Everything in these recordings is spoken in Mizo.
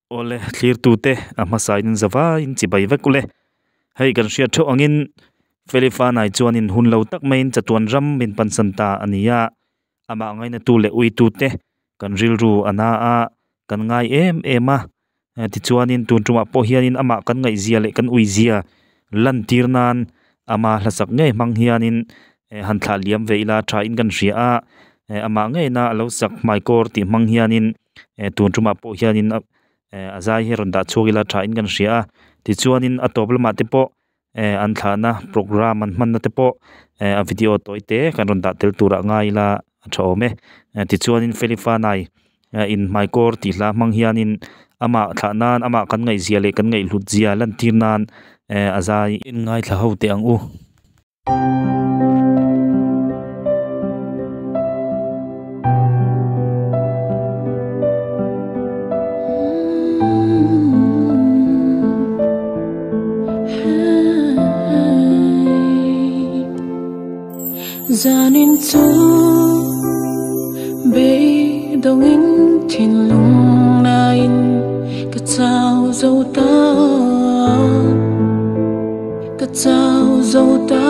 Awle thlirtute a hmasain zavaiin chibai vek ule. Hei kan hriat theuh angin Felifanai chuanin hun lo tak maiin chatuan ram min pansan ta a ni a, amah ngainatu leh uitute kan rilru a na a, kan ngai em em a. Tichuanin tun tumah pawh hianin amah kan ngaihzia leh kan uizia lantir nan ama hlasak ngei hmang hianin han thlah liam ve ila thain kan hria a, amah ngeina a lo sak hmaikawr tih hmang hianin tun tumah pawh hianin a zai hi rawn dah chhuak ila thain kan hria a. Tichuanin a tawp lamah te pawh an thlahna program an hmanna te pawh a video tawi te kan rawn dah tel turah ngai ila a tha awm e. Tichuanin Felifanai in hmaikawr tih hla hmang hianin amah thlah nan amah kan ngaihzia leh kan ngaihhlut zia lantir nan a zai in ngaithla ho teh ang u. Zanin chu beidawngin thinlung nain ka chau zo ta ka chau zo ta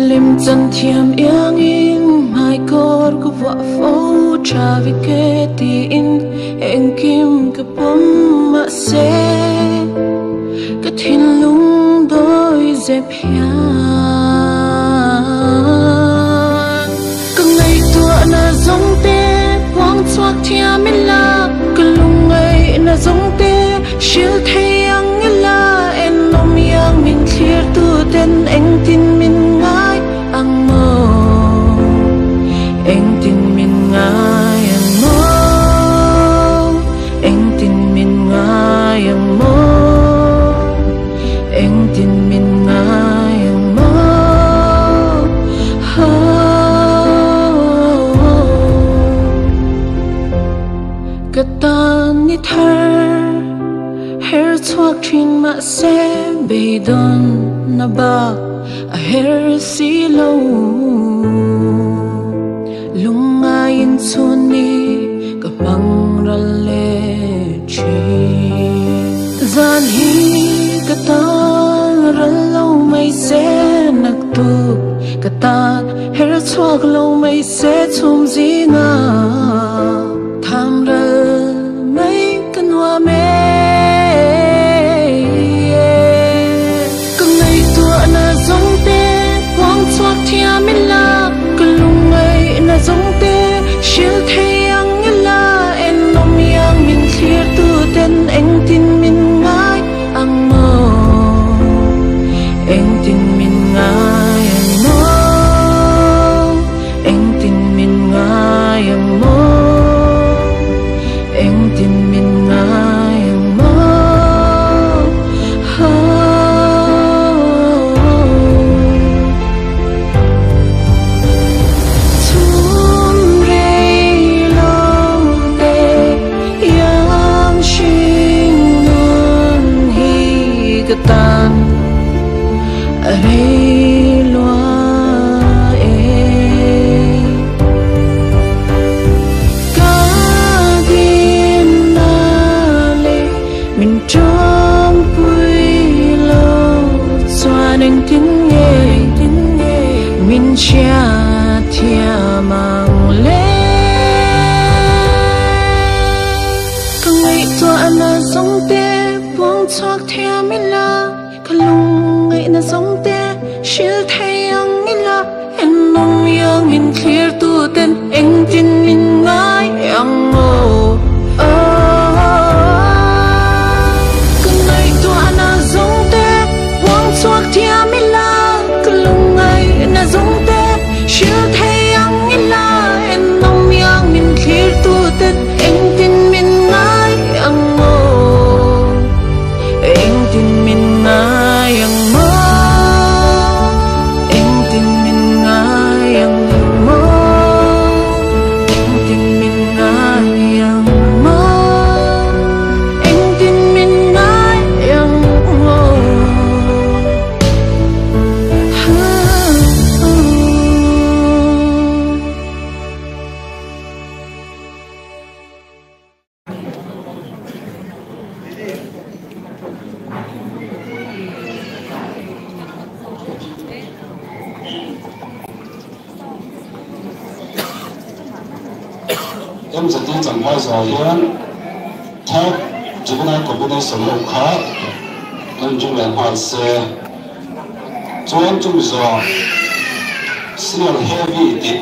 lim chan thiam iangin mai kor ka vua fo cha vi ke ti in engkim ka pom ma se ka thinlung doi zep hian ka ngai tua na zong te quang chuak thiam ila ka lung ngai na zong te shil thei ang ila en nom yang min thlir tu ten eng tin min ngai ang mo eng tin min ngai ang mo eng tin min ngai ang mo eng tin min ngai ang mo. Ka tan ni thar her chuak thin ma se beidon na ba a her si lo lungain chuni ka mangral le chi zan hi ka tan ral lo mai se nak tu ka tan her chuak lo mai se chum zinga tham ral mai ka nua me ka ngai tua na zong te quang chuak thiam ila ka lung ngai na zong te shil thei ang ila en nom yang min thlir tu ten eng tin min ngai ang mo eng tin min ngai ang mo eng tin min ngai ang mo eng tin min ngai ang mo. Chum rei lo te yang shing nun hi ka tan a rei lua e ka din na le min trong pui lo chuan eng tin nge min chia thia mang le ka ngai tua na zong te buông chuak thiam ila ka lung ngai na zong te shil thei ang ila en nom yang min thlir tu ten eng tin min ngai ang mo. Ka ngai tua na zong te buông chuak thiam ila ka lung ngai na zong te shil thei ang ila en nom yang min thlir tu ten eng tin min ngai ang mo eng tin min ngai ang mo eng tin min ngai ang mo. MZT champhai zawh hian third juvenile combination ho kha kan ring leh nghal se. Chuan chumi zawh senior heavy tih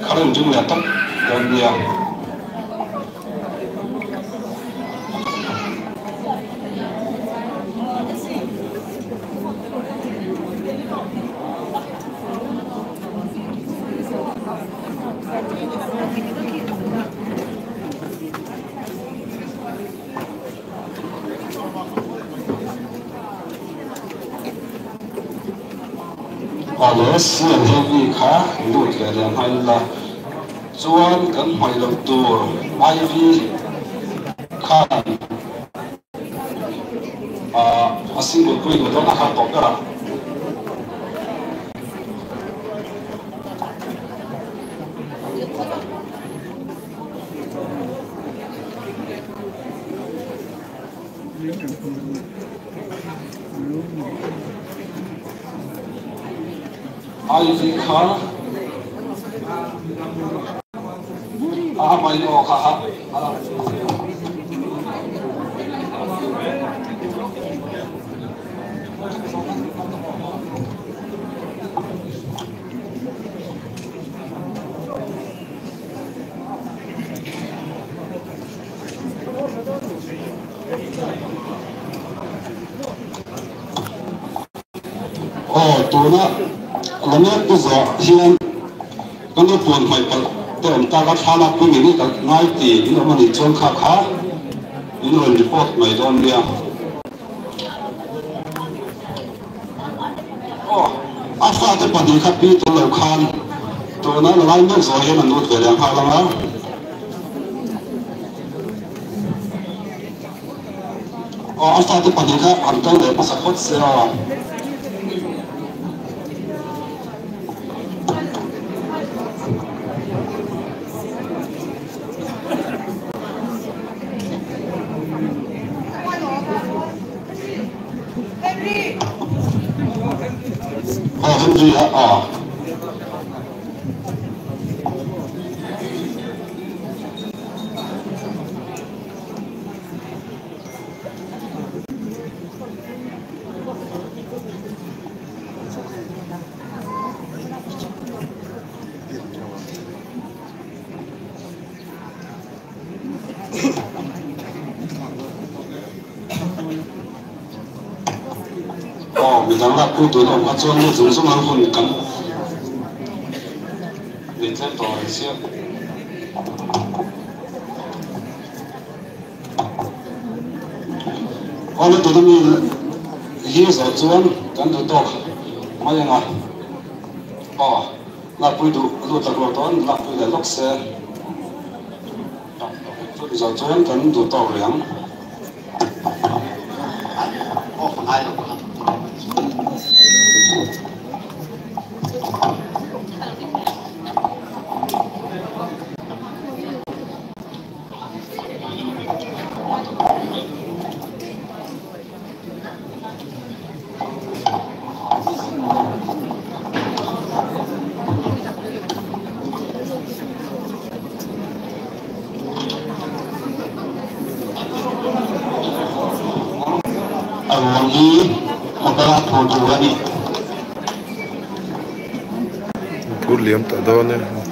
kha rawn ring leh tawp dawn nia. Awle siam hi mi kha lut ve leh nghal ila chuan kan hmaih loh tur IV khan a single pui duh dawn a kha tawp ber a. IV kha a amah in aw kha a Aw, tuna Lamek pu zawh hian ka nu puan hmaih palh te awm tak a, thlalak pui ngei ngei ka ngai ti in awm a nih chuan kha kha min rawn report mai dawn nia. Aw, a fate pahnih kha pi tel lo khan tuna la lai mek zawh hian an lut ve leh nghal ang a. Aw, a fate pahnih kha an kal leh hmasa phawt se aw. Aw, Henry a aw. Aw, midang lakpui tun awm kha chuan nu zung zung an hun kan nei tlem tawh reng sia. Aw le tuna mi hi zawh chuan kan duh tawk mai anga aw lakpui duh lut tak lo dawn lakpui leh lawk se chumi zawh chuan kan duh tawk rih ang. A ruang hi motor a phur tur a ni. Phur liam tawh dawn e.